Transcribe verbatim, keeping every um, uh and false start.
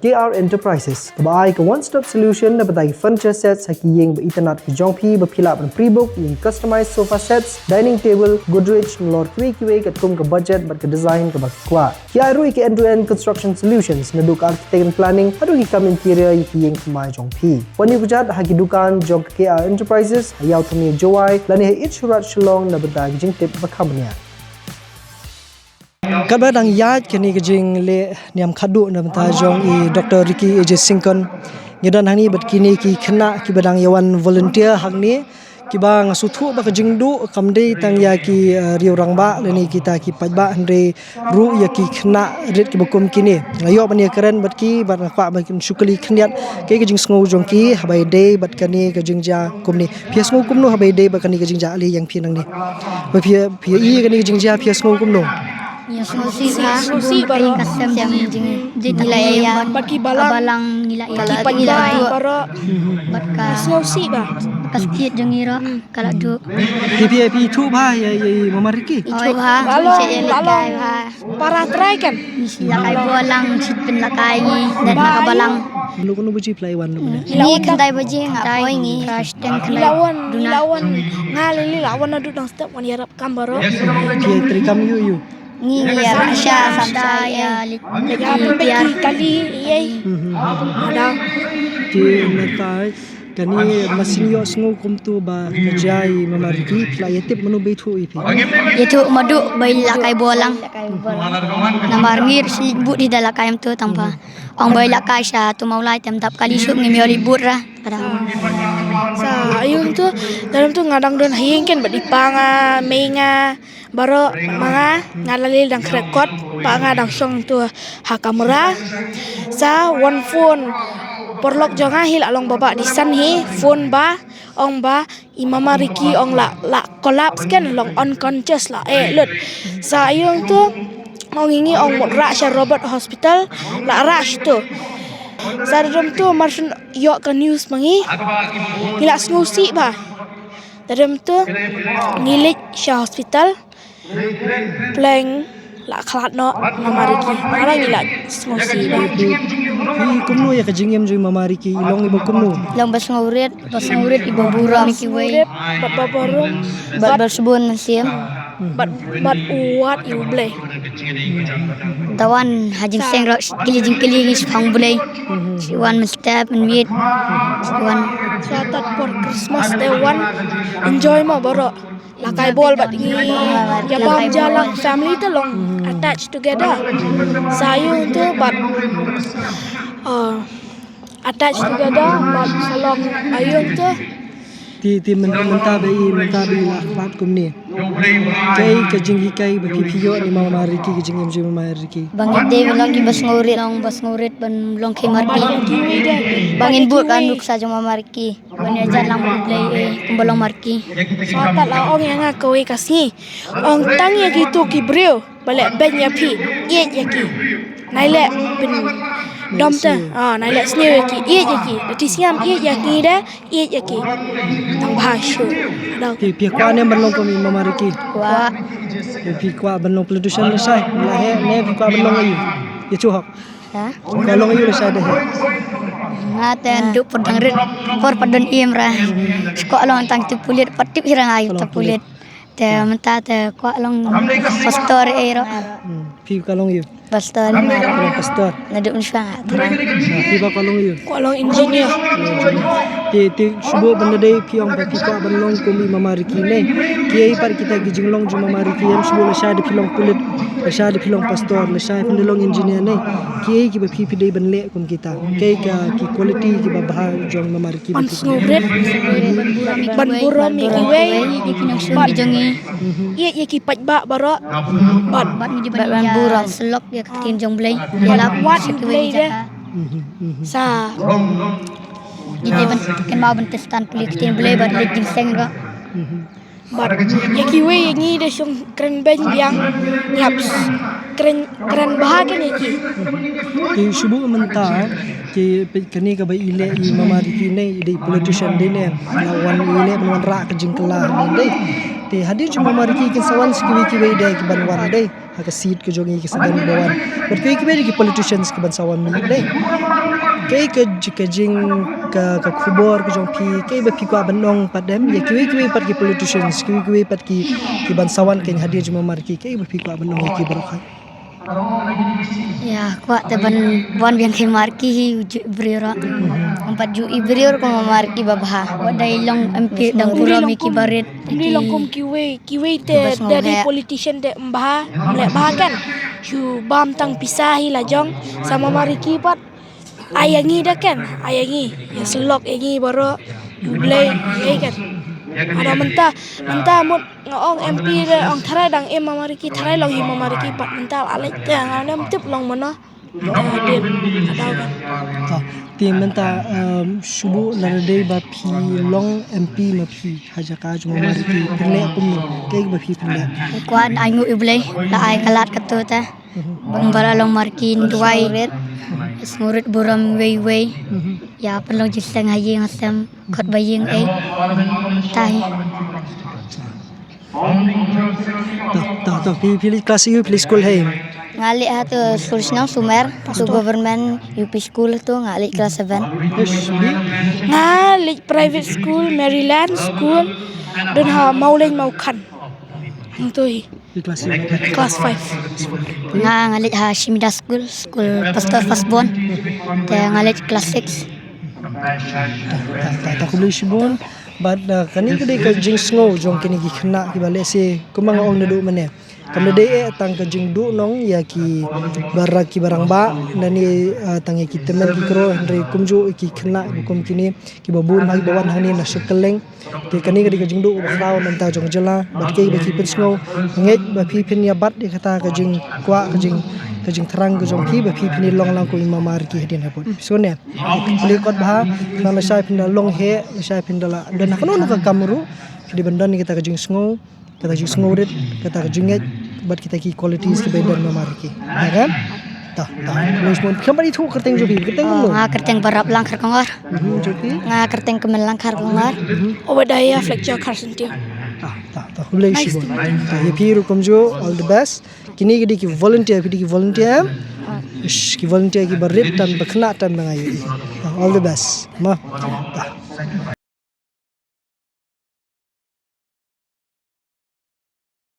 K R Enterprises, kaba ai ka one-stop solution na bynta ki furniture sets ha ki ïing ba itynnad ki jong phi, ba phi lah ban pre-book ïa ki customized sofa sets, dining table, Godrej, nalor kiwei kiwei katkum ka budget bad ka design kaba phi kwah. Ki ai ruh ïa ki end-to-end construction solutions, naduh ka architect and planning haduh ki kam interior ïa ki ïing thymmai jong phi. Wan ïuh kjat ha ki dukan jong ka K R Enterprises ha Ïawthyrni Jowai lane ha East Shorrot Shillong na bynta ki jingtip ba kham bniah. Katba dang ïaid kane ka jingleh niam khadduh na bynta jong i Doctor Ricky A J Syngkon, ngi don hangne bad kine ki khynnah kiba dang ïa wan volunteer hangne, kiba nga sngewthuh ba ka jingduh kam dei tang ïa ki, eh, riew rangbah lane kita ki paidbah, hynrei ruh ïa ki khynnah rit kiba kum kine. Nga ïoh ban ïakren bad ki bad nga kwah ban shu kylli khyndiat kaei ka jingsngew jong ki haba ïadei bad kane ka jingjia kumne. Phi sngew kumno haba ïadei bad kane ka jingjia, ale ïa phi nangne? Ba phi, phi ïa kane ka jingjia phi sngew kumno? Ïa, sngewsih bha. Sngewsih bha. Ka sem jing, jing, jing, jing, ngi la ïa bad ki balang, balang ngi la ïa, ki paidbah baroh. Bad ka sngewsih bha. Ka state jong ngi ruh ka la duh. Phi, phi, phi ithuh bha ïa, ïa i Mama Ricky? Ithuh bha. Balong, balong. Para trai kan? Ngi shu ïalehkai bol lang, shu pynlehkai ngi, dan na ka balang. Kano kano baje phi la wan? Ngi khyndai baje nga poi ngi. Ngi la wan, ngi la wan. Nga lei lei la wan naduh dang step wan ïarap kam baroh. Phi treikam ïa u? Ngi, ngi ïarap sha, sha ïa leit, ïa leit pynbeit ki kali ïa i. Ada. Ki mynta Kane, ma shu ïohsngew kumto ba ka jia i Mama Ricky, phi la ïatip mano ba ithuh ïa phi? Ithuh Maduh ba i lehkai bol lang. Namar ngi ruh shu leit bud hi da lehkai kumto tang ba ong ba i lehkai sha tu Mawlai te ym dap kali shuh, ngim ïoh leit bud ra. Sa aïu tu, dalam tu nga dang don ha ïing kan bad i pa nga, mei nga, baroh ma nga, nga la leit dang khreh kot, pa nga dang shong tu ha kamra. Sa wan phone paralok jong nga hi la long ba bah disan hi, phone ba ong ba i Mama Ricky ong la, la collapse kan, long unconscious, la eh lut. Sa aïu tu ong ïa ngi ong mut rah sha Robert Hospital, la rah sha tu. Sa da dum tu mar shu ïoh ka news ma ngi, ngi la sngewsih bha. Da dum tu ngi leit sha hospital. Pleng la khlad noh Mama Ricky. Ngi la sngewsih bha. Phi, phi kumno ïa ka jingim jong i Mama Ricky, i long iba kumno? Long ba sngewrit, ba sngewrit, iba burom ïa kiwei. Bad ba burom. Bad ba shibun mynsiem. Bad, bad u wad ïa u Blei. Da wan ha jingïaseng ruh, kylli jingkylli ngi shaphang u Blei. Shu wan mynstep mynmiet. Shu wan. Sa tad por Christmas te wan enjoy mo baroh. Lehkai bol bad ngi ïa bam ja lang, family te long attached together. Sa aïu tu bad, uh, attached together bad sa long aïu tu. Te, te myn-, mynta ba i, mynta ba i la khlad kumne, kaei ka jinghikai ba phi, phi ïoh na i Mama Ricky, ka jingim jong i Mama Ricky? Ba ngin dei ban long kiba sngewrit, long ba sngewrit, ban long ki marki. Ba ngin bud ka nuksa jong i Mama Ricky. Ban ïajan lang bad u Blei, eh, kumba long marki. Sa tad la ong ïa nga kawei ka sngi. Ong tang ïa kito ki briew ba leh beiñ ïa phi, ïeit ïa ki. Nai leh pyndom te, ah, nai leh sniew ïa ki, ïeit ïa ki. Da ti sngem ïeit ïa ki de, ïeit ïa ki. Tang bha shuh. Phi, phi kwah ne ban long kum i Mama Ricky? Kwah. Phi, phi kwah ban long politician lashai, la heh, ne phi kwah ban long ïa u? Ïa chu hok. Ha? Kwah long ïa u lashai da heh? Nga te duk por dang rit, por pat don im ra. Kwah long tang tu pulit, pat tip hi ra nga ïa u ta pulit. Te mynta te kwah long pastor ei ruh. Hmm. Phi kwah long ïa u? Pastor. Kwah long pastor. Naduh mynshuwa nga thrang. Phi ba kwah long ïa u? Kwah long engineer. Te, te shu bun ban da dei phi ong ba phi kwah ban long kum i Mama Ricky ne. Kiei pat kita ki jinglong jong i Mama Ricky, em shu bun lashai da phi long pulit, lashai da phi long pastor, lashai phin da long engineer ne. Kiei kiba phi, phi dei ban leh kum kita? Kaei ka ki quality kiba bha jong i Mama Ricky? Ban sngewrit, ban burom ïa kiwei, bad ïeit ïa ki paidbah baroh, bad ban burom, slok ïa ka ktien jong Blei, ïalap sha kiwei ki jaka. Sa ngi dei ban kynmaw ban test tan pule ktien Blei bad leit jingïaseng ruh. Bad ïa kiwei ïa ngi da shong kren beiñ biang, ngi hap kren, kren bha kan ïa ki. Te shu bun mynta ki peit kane kaba i leh i Mama Ricky ne, i dei politician dei ne, la wan i leh ban wanrah ka jingkylla ne dei. Te hadien jong Mama Ricky kin sa wan sa kiwei kiwei de ki ban wan de ha ka seat ka jong i ki sa don ba wan. Bad kiwei kiwei de ki politicians ki ban sa wan mih de. Kaei ka ji- ka jing ka, ka khubor ka jong phi, kaei ba phi kwah ban ong pat dem ïa kiwei kiwei pat ki politicians, kiwei kiwei pat ki, ki ban sa wan kane hadien jong Mama Ricky, kaei ba phi kwah ban ong ïa ki baroh? Ïa, kwah te ban wan biang ki Mama Ricky hi u ju briew ruh. Ym pat ju i briew ruh kum Mama Ricky ba bha. Wat dei long M P dang burom ïa ki barit. Ym dei long kum kiwei, kiwei te da dei politician te ym bha, ym leh bha kan. Shu bam tang pisa hi la jong. Sa Mama Ricky pat ai ïa ngi da kan, ai ïa ngi, ïa syllok ïa ngi baroh. U Blei ei kan. Ada mynta, mynta mut nga ong M P de ong tharai dang im Mama Ricky, tharai long hi Mama Ricky pat, mynta la leit te nga nym tip long mano. Mynta hadien ka daw kan. To, te mynta, em, shu buh lada dei ba phi long M P ma phi ha jaka jong Mama Ricky, phin leh kumno, kaei ba phi phin leh? Kwah ai nguh ïa U Blei, la ai ka lad katto te. Bad ba la long Mama Ricky duwai. Sngewrit burom wei wei. Ïa pynlong jingsleng ha ïing ha sem, khot ba ïing ei. Tahi. To, to, to, phi, phi leit klas aiu, phi leit skul hei? Nga leit ha tu skul shnong Sumer, tu government U P school tu nga leit klas seven. Yes, phi? Nga leit private school, Maryland School, don ha Mawleng Mawkhan. Hangtu hi. Phi klas aiu? Klas five. Nga, nga leit ha Shimida School, school Pastor Firstborn. Te nga leit klas six. Ta, ta, ta, khublei shibun. Bad, uh, kane ka dei ka jingsngew jong kine ki khynnah kiba lehse kumba nga ong naduh mynne. Kam da dei eh tang ka jingduhnong ïa kiba ra- kiba rangbah, lane, uh, tang ïa ki tymmen ki kro, hynrei kumjuh ïa ki khynnah kiba kum kine kiba bun ha kiba wan hangne na sha kylleng. Te kane ka dei ka jingduh kaba khraw na bynta jong ka jylla, bad kaei ba ki pynsngew, ngeit ba phi phin ïa bat ïa kata ka jingkwah, ka jing, ka jingthrang ka jong ki, ba phi phin ïa long lang kum i Mama Ricky hadien habud. Phi sngewbha ne? Phi leh kot bha, phi nang lashai phin da long heh, lashai phin da la don ha kano kano ka kam ruh, phi dei ban don ïa kata ka jingsngew, kata ka jingsngewrit, kata ka jingngeit, bad kita ki qualities kiba don Mama Ricky. Ya kan? Ta, ta. Phi sngewbha, phi kam pat ithuh kyrteng jong phi, kyrteng kumno? Nga kyrteng Barap Langkharkongor. Mhm, jong phi? Nga kyrteng Kmen Langkharkongor. Mhm. Obadiah Fletcher Carson Teo. Ta, ta, ta. Khublei shibun. Ta, ïa phi ruh kumjuh, all the best. Kine ki dei ki volunteer, phi dei ki volunteer. Ish, ki volunteer kiba rit tan, ba khynnah tan ba nga ïohi. Ta, all the best. Ma. Ta.